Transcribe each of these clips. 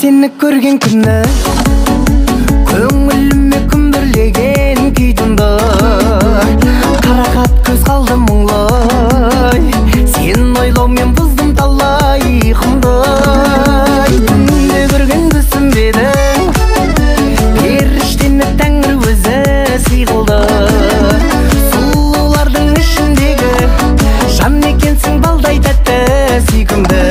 Сені көрген күні көңіліме күмбірлеген күй тынды. Қарақат көз қалды мұңлы, сен ойлаумен бұздым талай ұйқымды. Түнде көрген түсім едің, періштені тәңір өзі сый қылды. Сұлулардың ішіндегі жан екенсің балдай тәтті сүйкімді.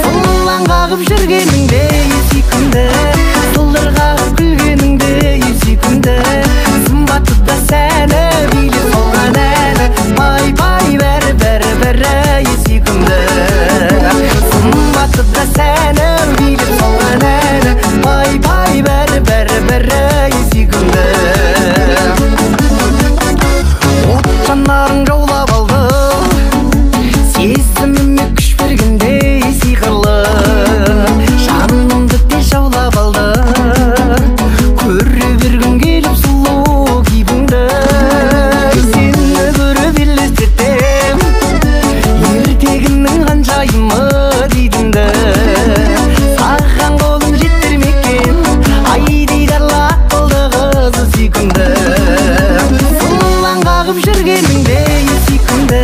Сұлулан қағып жүргеніңде сүйкімді, сылдыр қағып күлгеніңде сүйкімді. Сымбатты да сәні, билеп салған әні, пай пай бәрі бәрі бәрі сүйкімді. Сымбатты да сәні, билеп салған әні, пай пай бәрі бәрі бәрі сүйкімді. От жанарың жаулап алды, сезіміме күш бергендей сиқырлы. Жанымды тез жаулап алды, көре бергім келіп сұлу кейпіңді. Сені көріп елестетем, ертегінің ханшайымы дейтінді. Саған қолым жетер ме екен, ай дидарлы ақылды қызы сүйкімді. Сұлулан қағып жүргеніңде сүйкімді,